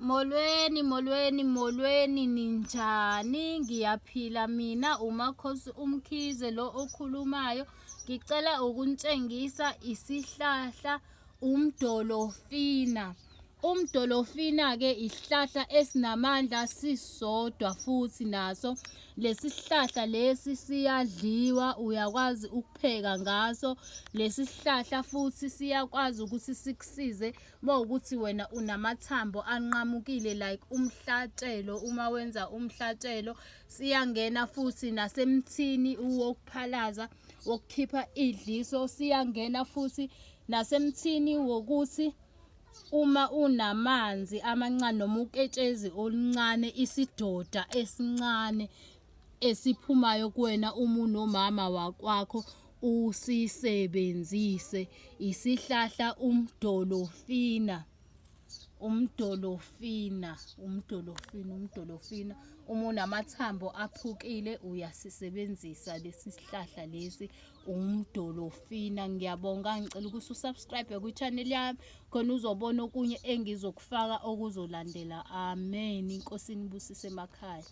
Molweni, molweni, molweni, ninjani? Ngiyaphila mina, uMakhosi uMkhize lo okhulumayo. Ngicela ukunitshengisa isihlahla umdolofina. Umdolofina-ke isihlahla esinamandla sisodwa futhi naso. Lesi sihlahla lesi siyadliwa, uyakwazi ukupheka ngaso. Lesi sihlahla futhi siyakwazi ukuthi sikusize mawukuthi wena unamathambo anqamukile like umhlatshelo, uma wenza umhlatshelo. Siyangena futhi nasemthini wokuphalaza, wokukhipha idliso. Siyangena futhi nasemthini wokuthi uma unamanzi amancane noma uketshezi oluncane, isidoda esincane esiphumayo kuwena uma unomama wakwakho, usisebenzise. Isihlahla umdolofina, umdolofina, umdolofina, umdolofina. Uma unamathambo aphukile uyasisebenzisa lesi sihlahla lesi umdolofina. Ngiyabonga, ngicela ukuthi usubscribe kwi-channel yami khona uzobona okunye engizokufaka okuzolandela. Amen. Inkosi inibusise emakhaya.